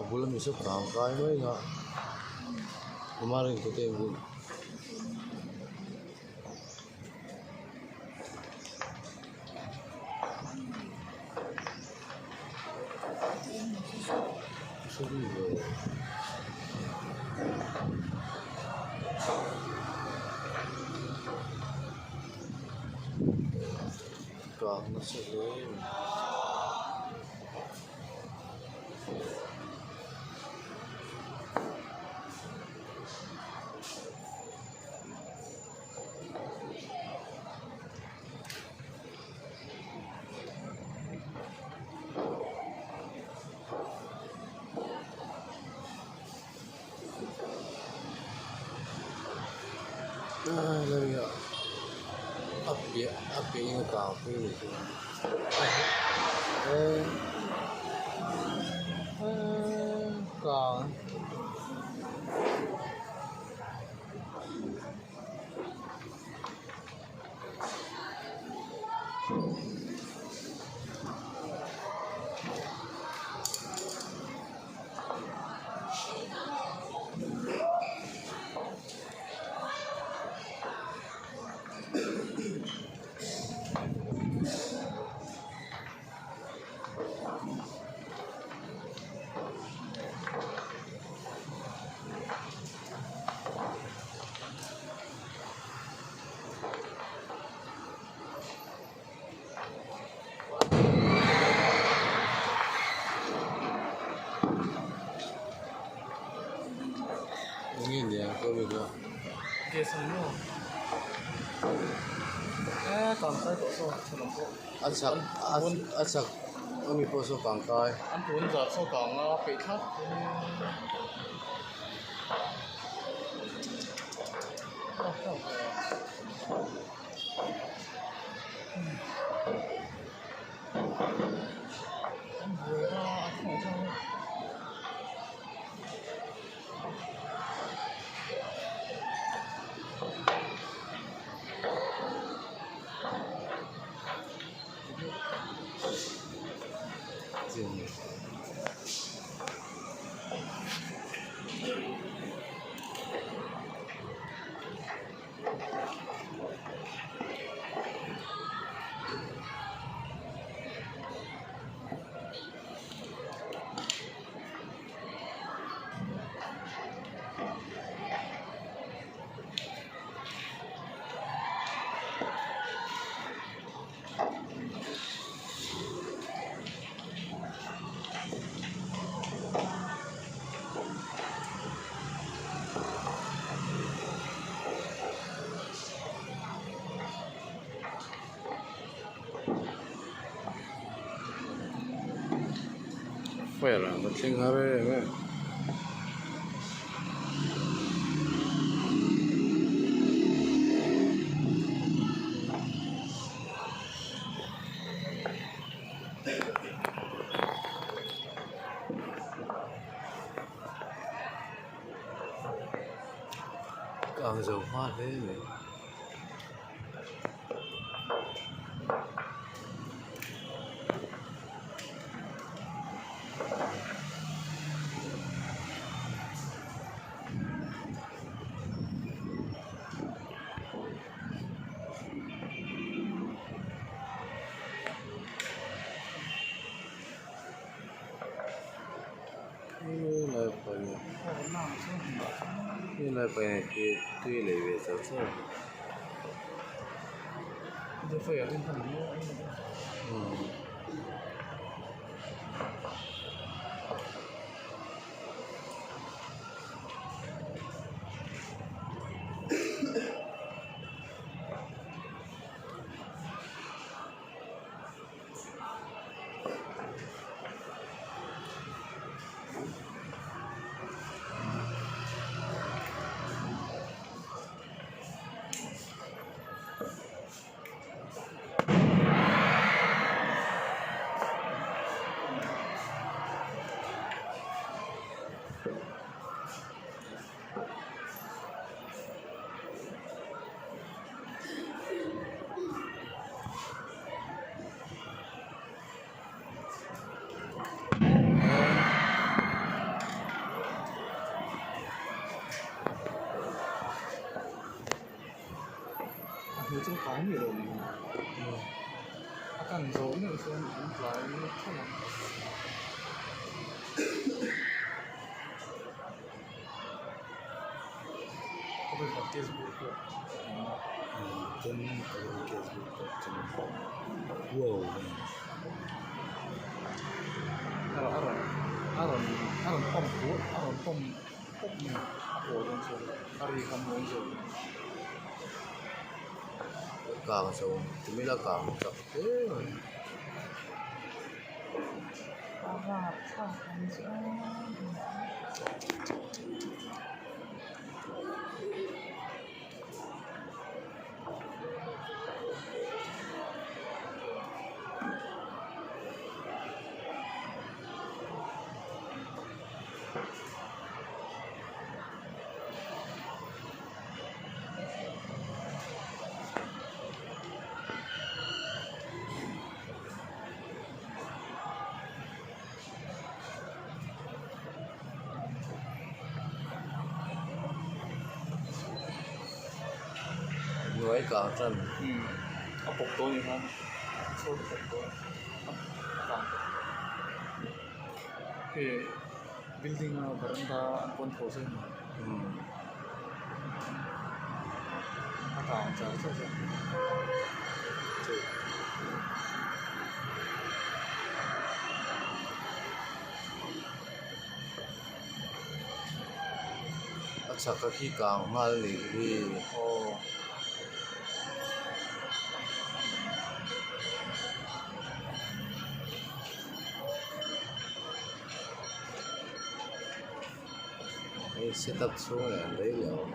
bul ami saw kang kai mai ang a rin kawt em bawk. Kang nasa hle mai. A piah a piah in a kang phei a nih chu kang. Enge ni ang saw mi kha. Gas ang maw? Eh kang kai tawh saw thenawm pawh. A chhak a chhak ami pawh saw kang kai. An tun zah saw kang a peih thlap. Fire ang va thleng har em em. Kang zo hma hle mai. Tui lei ve char char Chu chu kang miah lo ni a kan zawh meuh chuan an tlai thleng ang. Khawvel case book pawh Chuan case book pawh chu wow a rawn a rawn a rawn pump put a rawn pump pawp mai a kaw dawn chuan a ri kha mawi zawk. Kang zo tumila kang chak hle mai. Hnuai kang tan. Umm a pawp dawn ni khan chhuat a pawp dawn a kang tawh hei building a veranda an pawn tho zui mai a kang char char a. A chhak a khi kang nghal nih hi. Aw. Hei setup chhung leh an rei leh awm.